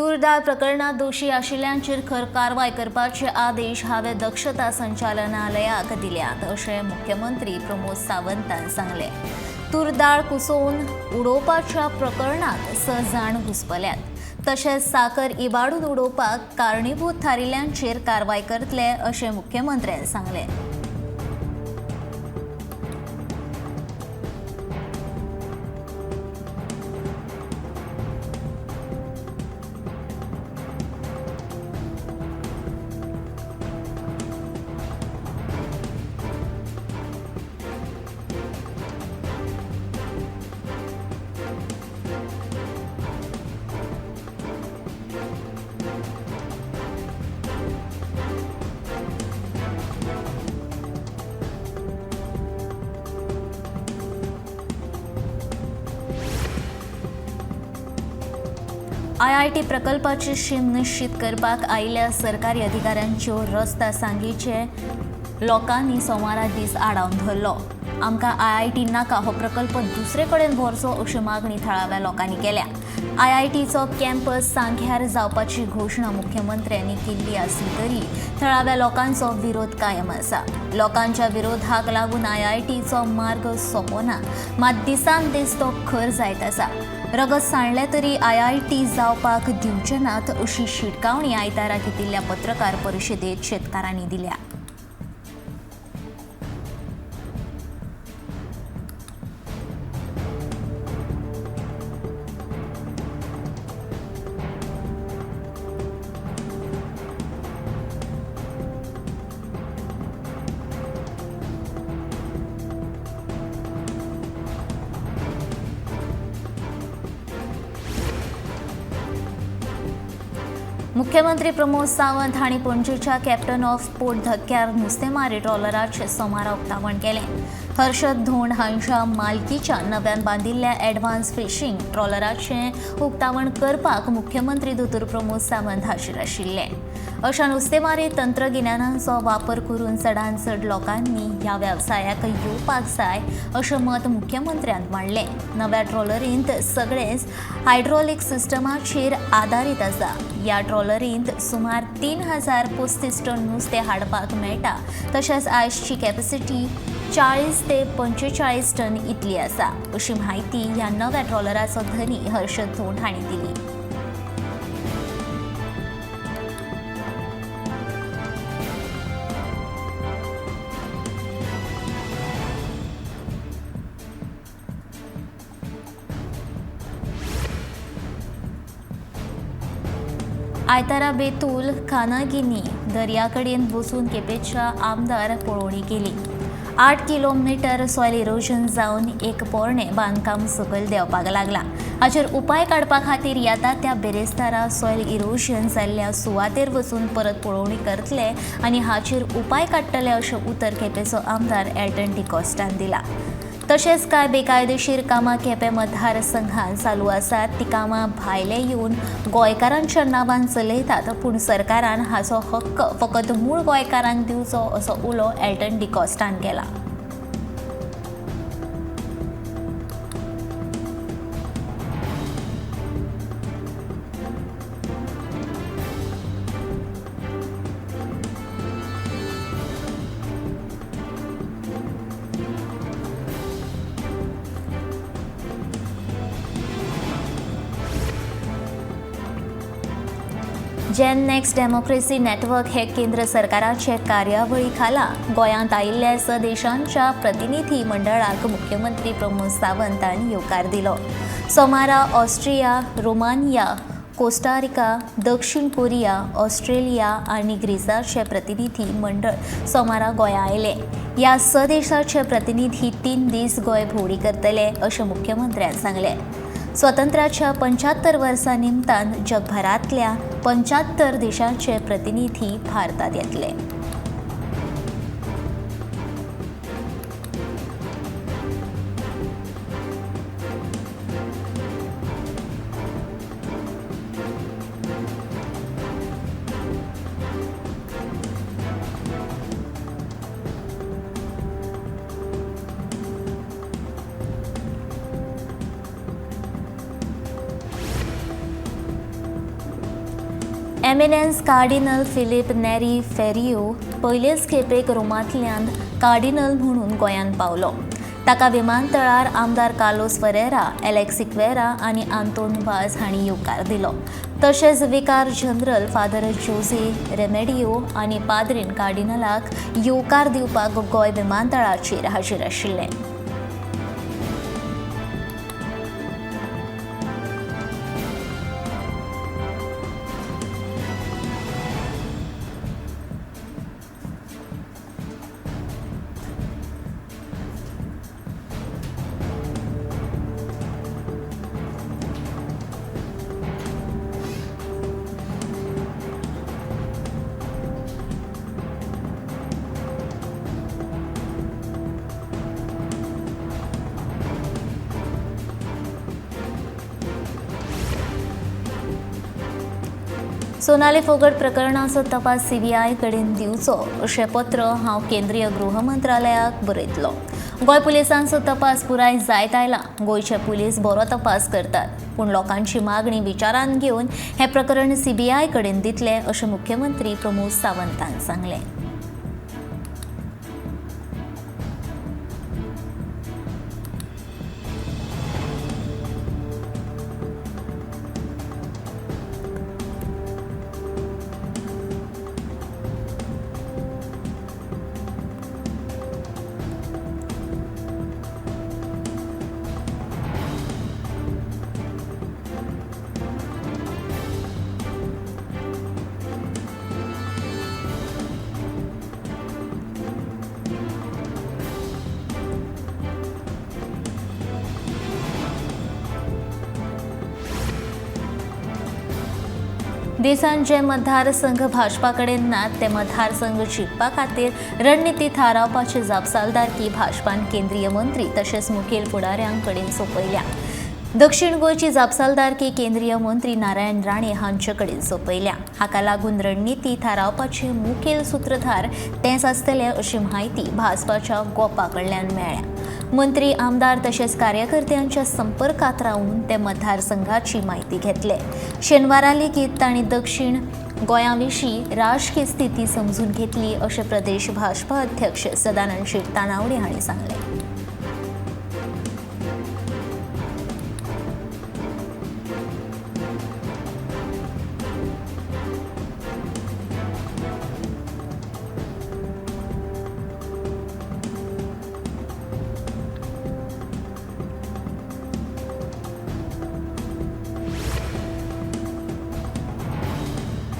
तूरदाळ प्रकरणात दोशी आशिल्ल्यांचेर खर कारवाय करपाचे आदेश हांवें दक्षता संचालनालयाक दिल्यात अशें मुख्यमंत्री प्रमोद सावंतान सांगलें। तूरदाळ कुसोवन उडोवपाच्या प्रकरणात 6 जाण घुसपल्यात, तशेंच साकर इबाडून उडोवपाक कारणीभूत थारिल्ल्यांचेर कारवाय करतले अशें मुख्यमंत्र्यान सांगलें। आयआयटी प्रकल्पाची शीम निश्चित करपाक आयिल्ल्या सरकारी अधिकाऱ्यांच्यो रस्ता सांगीचे लोकांनी सोमारा दीस आडावन धरलो। आमकां आयआयटी नाका, हो प्रकल्प दुसरे कडेन व्हरचो अशी मागणी थळाव्या लोकांनी केल्या। आयआयटीचो कॅम्पस सांग्यार जावपाची घोशणा मुख्यमंत्र्यांनी केल्ली आसली तरी थळाव्या लोकांचो विरोध कायम आसा। लोकांच्या विरोधाक लागून आयआयटीचो मार्ग सोंपो ना, मात दिसान दीस तो खर जायत आसा। रगत सांडलें तरी आयआयटी जावपाक दिवचे नात अशी शिटकावणी आयतारा घेतिल्ल्या पत्रकार परिशदेत शेतकारांनी दिल्या। मुख्यमंत्री प्रमोद सावंत हांणी पणजेच्या कॅप्टन ऑफ पोर्ट धक्क्यार नुस्तेमारी ट्रॉलराचें सोमारा उक्तावण केलें। हर्षद धोंड हांच्या मालकीच्या नव्यान बांदिल्ल्या एडवान्स फिशींग ट्रॉलराचें उक्तावण करपाक मुख्यमंत्री दोतोर प्रमोद सावंत हाजीर आशिल्ले। अशा नुस्तेमारी तंत्रगिन्यानाचो वापर करून चडांत चड लोकांनी ह्या वेवसायाक येवपाक जाय अशें मत मुख्यमंत्र्यान मांडलें। नव्या ट्रॉलरींत सगळेंच हायड्रॉलिक सिस्टमाचेर आदारीत आसा। ह्या ट्रॉलरींत सुमार 3035 टन नुस्तें हाडपाक मेळटा, तशेंच आयसची कॅपॅसिटी 40 ते 45 टन इतली आसा अशी म्हायती ह्या नव्या ट्रॉलराचो धनी हर्षद धोंड हांणी दिली। आयतारा बेतूल खानागिनी दर्याकडेन वचून केपेंच्या आमदार पळोवणी केली। 8 किलोमिटर सॉयल इरोजन जावन एक पोरणें बांदकाम सकयल देंवपाक लागला। हाचेर उपाय काडपा खातीर येता त्या बिरेस्तारा सॉयल इरोजन जाल्ल्या सुवातेर वचून परत पळोवणी करतले आनी हाचेर उपाय काडटले अशें उतर केपेंचो आमदार एल्टन डिकॉस्टान दिला। तशेंच कांय बेकायदेशीर कामां केपें मतदारसंघान चालू आसात, ती कामां भायले येवन गोंयकारांच्या नांवान चलयतात, पूण सरकारान हाचो हक्क फकत मूळ गोंयकारांक दिवचो असो उलो एल्टन डिकॉस्टान केला। जेन नेक्स्ट डेमोक्रेसी नेटवर्क हे केंद्र सरकाराचे कार्यावळी खाला गोंयांत आयिल्ल्या 6 देशांच्या प्रतिनिधी मंडळाक मुख्यमंत्री प्रमोद सावंतान येवकार दिलो। सोमारा ऑस्ट्रिया, रोमानिया, कोस्टारिका, दक्षिण कोरिया, ऑस्ट्रेलिया आनी ग्रीसाचे प्रतिनिधी मंडळ सोमारा गोंया आयले। ह्या 6 देशाचे प्रतिनिधी 3 दीस गोंय भोंवडी करतले अशें मुख्यमंत्र्यान सांगलें। स्वातंत्र्याच्या 75 वर्सां निमतान जगभरांतल्या 75 देशांचे प्रतिनिधी भारतात येतले। एमिनन्स कार्डिनल फिलीप नेरी फेरियो पयलेच खेपेक रोमांतल्यान कार्डिनल म्हणून गोंयांत पावलो. ताका विमानतळार आमदार कार्लोस फरेरा, एलेक्स सिक्वेरा आनी आंतोन वाज हांणी येवकार दिलो. तशेंच विकार जनरल फादर जोजे रेमेडियो आनी पाद्रीन कार्डिनलाक येवकार दिवपाक गोंय विमानतळाचेर हाजीर आशिल्ले. सोनाली फोगट प्रकरणाचो तपास सीबीआय कडेन दिवचो अशें पत्र हांव केंद्रीय गृह मंत्रालयाक बरयतलो. गोंय पुलिसांचो तपास पुराय जायत आयला. गोंयचे पुलीस बरो तपास करतात, पूण लोकांची मागणी विचारांत घेवन हें प्रकरण सीबीआय कडेन दितले अशें मुख्यमंत्री प्रमोद सावंतान सांगलें. देशांत जे मतदारसंघ भाजपा कडेन नात ते मतदारसंघ जिखपा खातीर रणनिती थारावपाची जापसालदारकी भाजपान केंद्रीय मंत्री तशेंच मुखेल फुडाऱ्यां कडेन सोंपयल्या. दक्षिण गोंयची जापसालदारकी केंद्रीय मंत्री नारायण राणे हांचे कडेन सोंपयल्या. हाका लागून रणनिती थारावपाचे मुखेल सूत्रधार तेच आसतले अशी म्हायती भाजपाच्या गोपा कडल्यान मेळ्ळ्या. मंत्री, आमदार तशेंच कार्यकर्त्यांच्या संपर्कात रावून ते मतदारसंघाची म्हायती घेतले. शेनवारा लेगीत तांणी दक्षिण गोंया विशीं राजकीय स्थिती समजून घेतली अशें प्रदेश भाजपा अध्यक्ष सदानंद शेट तानावडे हांणी सांगलें.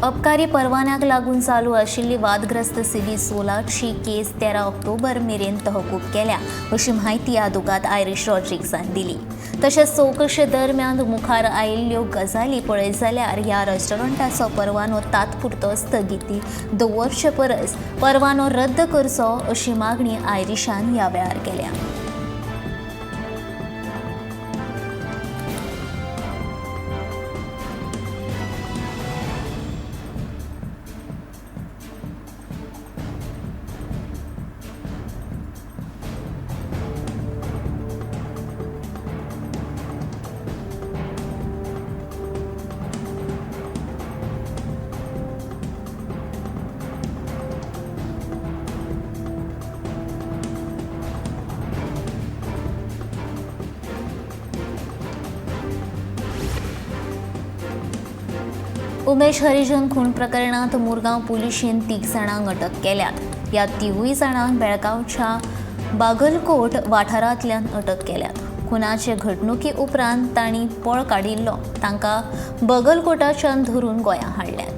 अबकारी परवान्याक लागून चालू आशिल्ली वादग्रस्त सिवी सोलाची केस 13 ऑक्टोबर मेरेन तहकूब केल्या अशी म्हायती आदोगाद आयरीश रॉड्रिग्सान दिली. तशेंच चवकशे दरम्यान मुखार आयिल्ल्यो गजाली पळयत जाल्यार ह्या रेस्टॉरंटाचो परवानो तात्पुरतो स्थगिती दवरचे परस परवानो रद्द करचो अशी मागणी आयरीशान ह्या वेळार केल्या. उमेश हरिजन खून प्रकरणात मुरगांव पुलिशेन 3 जाणांक अटक केल्यात. ह्या 3 जाणांक बेळगांवच्या बागलकोट वाठारांतल्यान अटक केल्यात. खुनाचे घडणुके उपरांत तांणी पळ काडिल्लो. तांकां बगलकोटाच्यान धरून गोंयां हाडल्यात.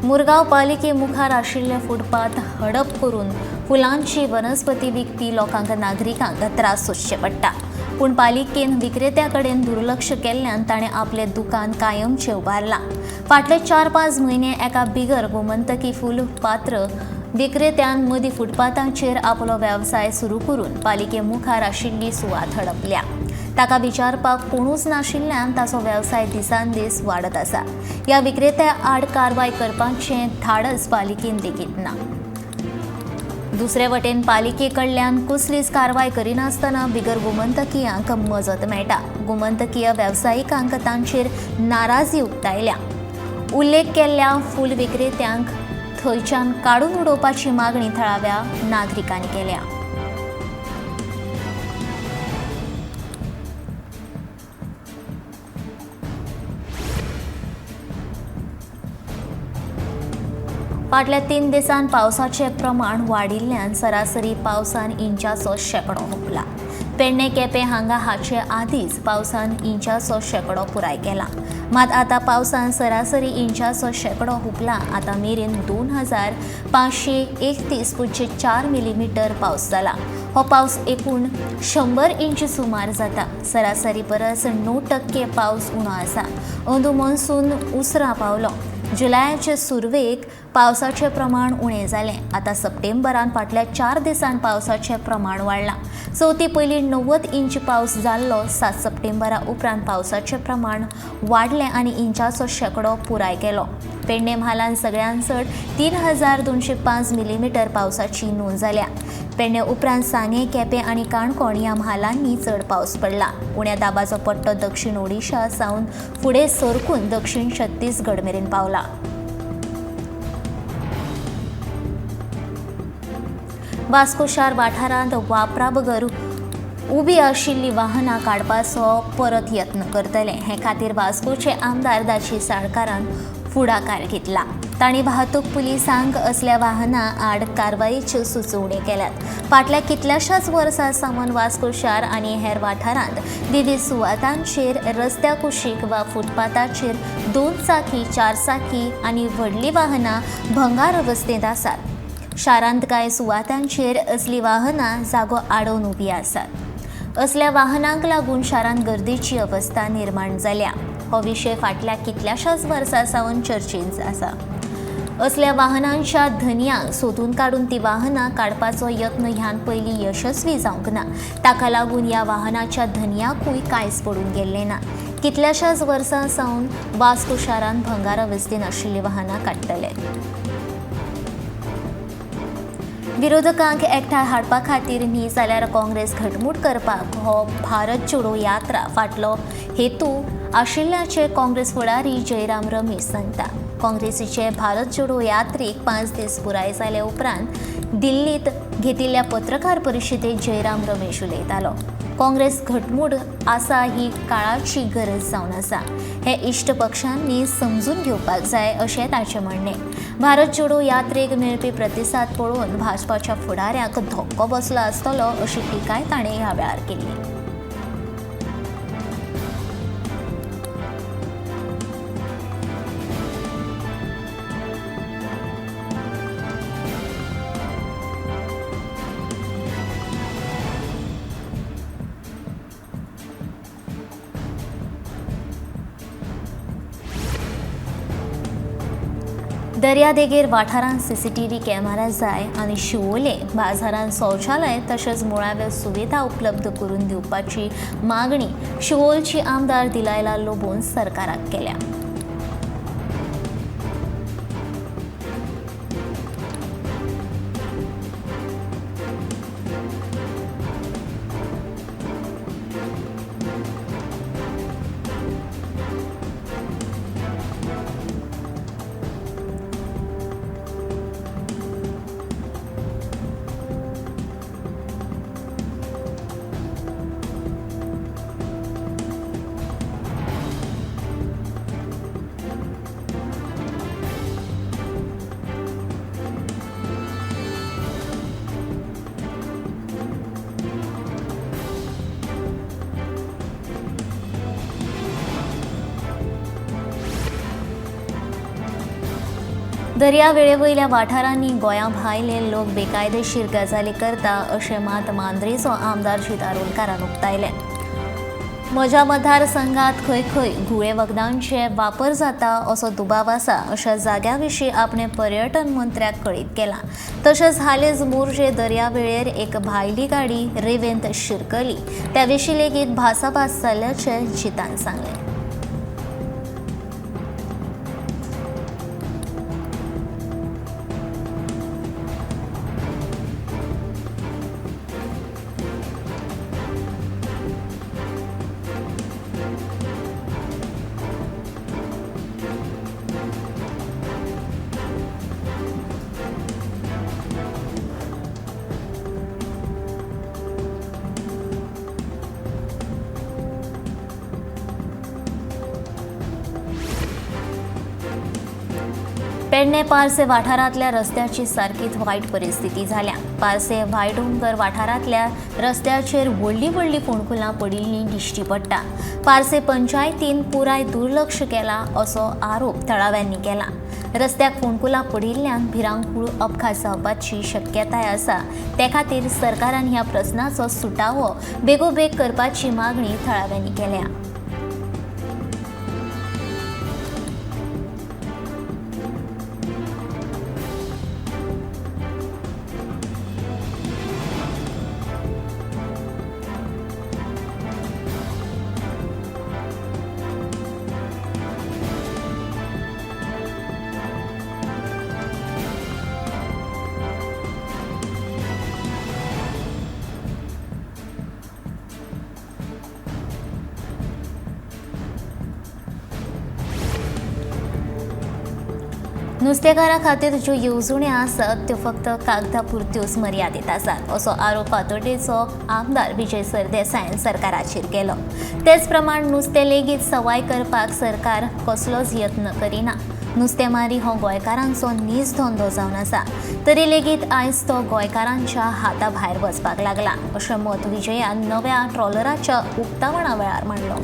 मुरगांव पालिके मुखार आशिल्ले फुटपाथ हडप करून फुलांची वनस्पती विकपी लोकांक नागरिकांक त्रास सोंसचे पडटा. पूण पालिकेन विक्रेत्या कडेन दुर्लक्ष केल्ल्यान ताणें आपलें दुकान कायमचें उबारलां. फाटले 4-5 म्हयने एका बिगर गोमंतकी फुलपात्र विक्रेत्यान मदीं फुटपाथाचेर आपलो वेवसाय सुरू करून पालिके मुखार आशिल्ली सुवात हडपल्या. ताका विचारपाक कोणूच नाशिल्ल्यान ताचो वेवसाय दिसान दीस वाडत आसा. ह्या विक्रेत्या आड कारवाय करपाचें धाडस पालिकेन लेगीत ना. दुसरे वटेन पालिके कडल्यान कसलीच कारवाय करिनासतना बिगर गोमंतकियांक मजत मेळटा. गोमंतकीय वेवसायिकांक तांचेर नाराजी उक्तायल्या. उल्लेख केल्ल्या फूल विक्रेत्यांक थंयच्यान काडून उडोवपाची मागणी थळाव्या नागरिकांनी केल्या. फाटल्या 3 दिसांत पावसाचें प्रमाण वाडिल्ल्यान सरासरी पावसान इंचाचो शेंकडो हुपला. पेडणे केपें हांगा हाचे आदींच पावसान इंचाचो शेंकडो पुराय केला. मात आतां पावसान सरासरी इंचाचो शेंकडो हुपला. आतां मेरेन 2531.4 मिलीमिटर पावस जाला. हो पावस एकूण 100 इंच सुमार जाता. सरासरी परस 9% पावस उणो आसा. अंदू मॉन्सून उसरां पावलो. जुलयाचे सुरवेक पावसाचें प्रमाण उणें जालें. आतां सप्टेंबरान फाटल्या 4 दिसांत पावसाचें प्रमाण वाडलां. चवथी पयलीं 90 इंच पावस जाल्लो. 7 सप्टेंबरा उपरांत पावसाचें प्रमाण वाडलें आनी इंचाचो शेंकडो पुराय केलो. पेडणे म्हालान सगळ्यांत चड 3205 मिलीमिटर पावसाची नोंद जाल्या. पेडणे उपरांत सांगें, केपें आनी काणकोण ह्या म्हालांनी चड पावस पडला. उण्या दाबाचो पट्टो दक्षिण ओडिशा सावन फुडें सरकून दक्षिण छत्तीसगड मेरेन पावला. वास्को शार वाठारांत वापरा बगर उबी आशिल्ली वाहनां काडपाचो परत यत्न करतले. हे खातीर वास्कोचे आमदार दाजी साळकारान फुडाकार घेतला. तांणी वाहतूक पुलिसांक असल्या वाहनां आड कारवायेच्यो सुचोवण्यो केल्यात. फाटल्या कितल्याशाच वर्सां सावन वास्को शार आनी हेर वाठारांत विविध सुवातांचेर रस्त्या कुशीक वा फुटपाथाचेर 2 चाकी, 4 चाकी आनी व्हडलीं वाहनां भंगार अवस्थेंत आसात. शारांत कांय सुवातांचेर असलीं वाहनां जागो आडोवन उबी आसात. असल्या वाहनांक लागून शारांत गर्दीची अवस्था निर्माण जाल्या. हो विशय फाटल्या कितल्याशाच वर्सां सावन चर्चेंत आसा. असल्या वाहनांच्या धनयांक सोदून काडून ती वाहनां काडपाचो यत्न ह्यान पयलीं यशस्वी जावंक ना. ताका लागून ह्या वाहनाच्या धनयांकूय कांयच पडून गेल्लें ना. कितल्याशाच वर्सां सावन वास्को शारांत भंगार अवस्थेंत आशिल्लीं वाहनां काडटले. विरोधकांक एकठांय हाडपा खातीर न्ही जाल्यार काँग्रेस घटमूट करपाक हो भारत जोडो यात्रा फाटलो हेतू आशिल्ल्याचें काँग्रेस फुडारी जयराम रमेश सांगता. काँग्रेसीचे भारत जोडो यात्रेक 5 दीस पुराय जाले उपरांत दिल्लींत घेतिल्ल्या पत्रकार परिशदेंत जयराम रमेश उलयतालो. काँग्रेस घटमूट आसा ही काळाची गरज जावन आसा. हे इश्ट पक्षांनी समजून घेवपाक जाय अशें ताचें म्हणणें. भारत जोडो यात्रेक मेळपी प्रतिसाद पळोवन भाजपाच्या फुडाऱ्यांक धक्को बसलो आसतलो अशी टिकाय ताणें ह्या वेळार केली. दर्यादेगेर वाठारांत सीसीटीव्ही कॅमेरा जाय आनी शिवोले बाजारांत शौचालय तशेंच मुळाव्यो सुविधा उपलब्ध करून दिवपाची मागणी शिवोलची आमदार दिलायला लोबोन सरकाराक केल्या. दर्यावेळे वयल्या वाठारांनी गोंया भायले लोक बेकायदेशीर गजाली करता अशें मत मांद्रेचो आमदार जीत आरोलकारान उक्तायलें। म्हज्या मतदारसंघात खंय खंय घुंवळे वखदांचे वापर जाता असो दुबाव आसा अशा जाग्या विशीं आपणे पर्यटन मंत्र्याक कळीत केलां। तशेंच हालींच मोरजे दर्यावेळेर एक भायली गाडी रेवेंत शिरकली त्या विशीं लेगीत भासाभास जाल्ल्याचें जितान सांगलें। पेडणे पार्से वाठारांतल्या रस्त्याची सारकीच वायट परिस्थिती जाल्या। पार्से वायडोंगर वाठारांतल्या रस्त्याचेर व्हडलीं व्हडलीं फोंडकुलां पडिल्लीं दिश्टी पडटा। पार्से पंचायतीन पुराय दुर्लक्ष केलां असो आरोप थळाव्यांनी केला। रस्त्याक फोंडकुलां पडिल्ल्यान भिरांकूळ अपघात जावपाची शक्यताय आसा। ते खातीर सरकारान ह्या प्रस्नाचो सुटावो बेगोबेग करपाची मागणी थळाव्यांनी केल्या। नुस्तेकारा खातीर ज्यो येवजण्यो आसात त्यो फक्त कागदा पुरत्योच मर्यादीत आसात असो आरोप फातोड्डेचो आमदार विजय सरदेसायान सरकाराचेर केलो। तेच प्रमाण नुस्तें लेगीत सवाय करपाक सरकार कसलोच यत्न करिना। नुस्तेमारी हो गोंयकारांचो नीज धंदो जावन आसा, तरी लेगीत आयज तो गोंयकारांच्या हाता भायर वचपाक लागला अशें मत विजयान नव्या ट्रॉलराच्या उक्तावणा वेळार मांडलो।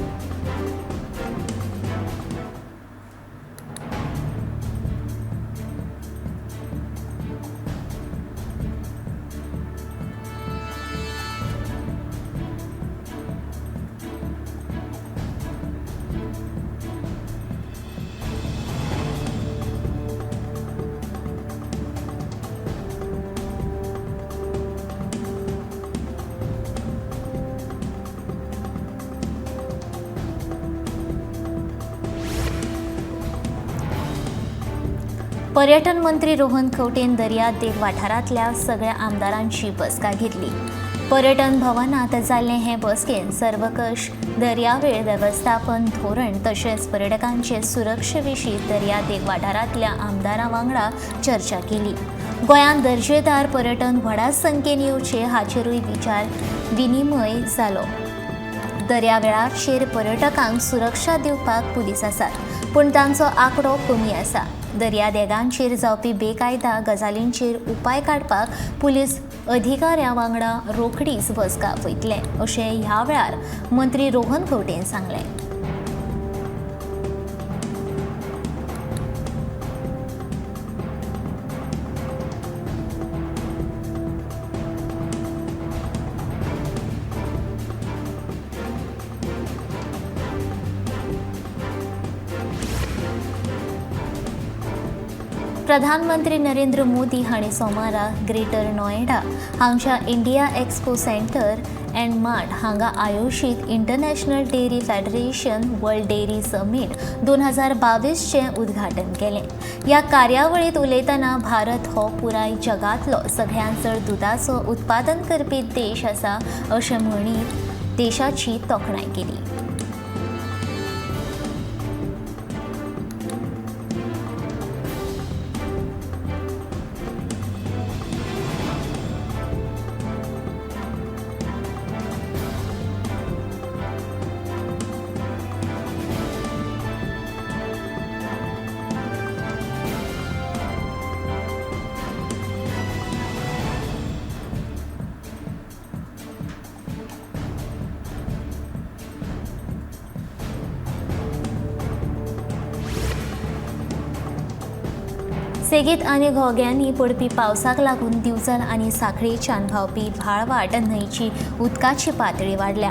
पर्यटन मंत्री रोहन खंवटेन दर्यादेग वाठारांतल्या सगळ्या आमदारांची बसका घेतली। पर्यटन भवनांत जाल्ले हे बसकेंत सर्वकश दर्यावेळ वेवस्थापन धोरण तशेंच पर्यटकांचे सुरक्षे विशीं दर्यादेग वाठारांतल्या आमदारां वांगडा चर्चा केली। गोंयांत दर्जेदार पर्यटन व्हडा संख्येन येवचें हाचेरूय विचार विनिमय जालो। दर्यावेळाचेर पर्यटकांक सुरक्षा दिवपाक पुलीस आसात, पूण तांचो आंकडो कमी आसा। दर्यादेगांचेर जावपी बेकायदा गजालींचेर उपाय काडपाक पुलीस अधिकाऱ्यां वांगडा रोखडीच बसका आपयतले अशें ह्या वेळार मंत्री रोहन खंवटेन सांगलें। प्रधानमंत्री नरेंद्र मोदी हांणी सोमारा ग्रेटर नोएडा हांगच्या India Expo Centre and Mart हांगा आयोजीत International Dairy Federation World Dairy Summit 2022चें उद्घाटन केलें। ह्या कार्यावळींत उलयतना भारत हो पुराय जगांतलो सगळ्यांत चड दुदाचो उत्पादन करपी देश आसा अशें म्हणीत देशाची तोखणाय केली। सेगीत आनी घोग्यांनी पडपी पावसाक लागून दिवचल आनी सांखळेच्यान व्हांवपी व्हाळवाट न्हंयची उदकाची पातळी वाडल्या.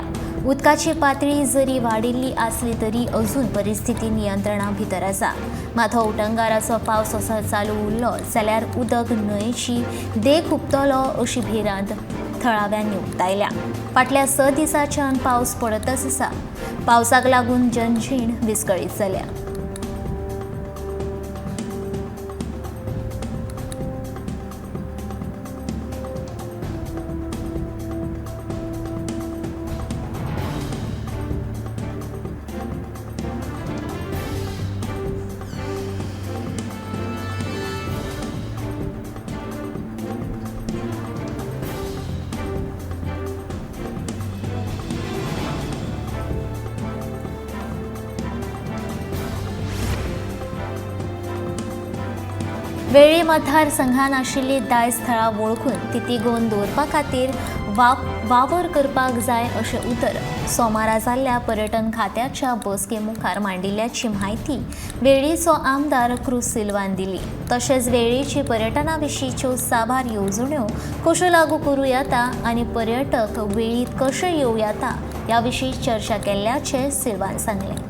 उदकाची पातळी जरी वाडिल्ली आसली तरी अजून परिस्थिती नियंत्रणा भितर आसा. मात हो उटंगाराचो पावस असो चालू उरलो जाल्यार उदक न्हंयची देख हुपतलो अशी भिरांत थळाव्यांनी उक्तायल्या. फाटल्या 6 दिसांच्यान पावस पडतच आसा. पावसाक लागून जनजीण विस्कळीत जाल्या. वेळ्ळी मतदारसंघान आशिल्ली दायज थळां वळखून ती तिगोवन दवरपा खातीर वावर करपाक जाय अशें उतर सोमारा जाल्ल्या पर्यटन खात्याच्या बसके मुखार मांडिल्ल्याची म्हायती वेळ्ळीचो आमदार क्रूज सिल्वान दिली. तशेंच वेळ्ळीची पर्यटना विशींच्यो साबार येवजण्यो कश्यो लागू करूं येता आनी पर्यटक वेळींत कशे येवं येता ह्या विशीं चर्चा केल्ल्याचें सिल्वान सांगलें.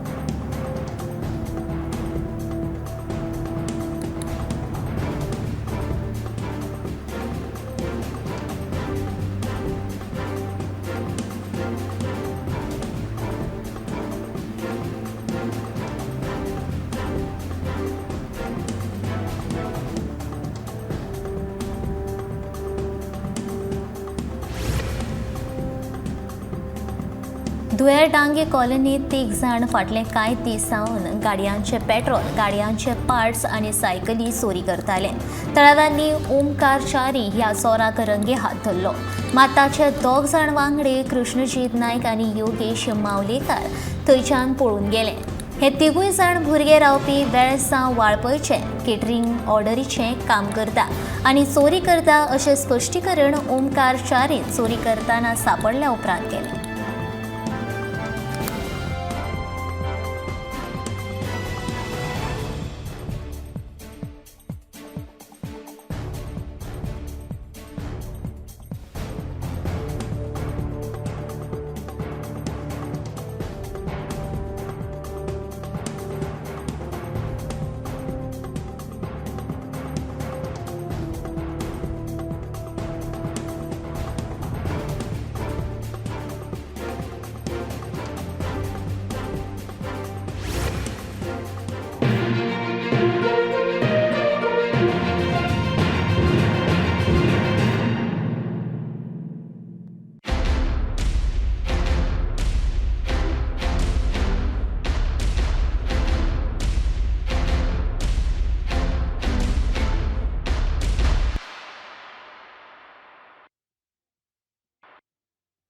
धुळेर डांगे कॉलनीत 3 जाण फाटले कांय दीस सावन गाडयांचे पेट्रोल, गाडयांचे पार्ट्स आनी सायकली चोरी करताले. थळाव्यांनी ओमकार च्यारी ह्या चोराक रंगे हात धरलो. मात ताचे 2 जाण वांगडे कृष्णजीत नायक आनी योगेश मावलेकार थंयच्यान पळून गेले. हे 3 जाण भुरगे रावपी वेळसांव वाळपयचे केटरिंग ऑर्डरीचें काम करता आनी चोरी करता अशें स्पश्टीकरण ओमकार च्यारीन चोरी करतना सांपडल्या उपरांत केलें.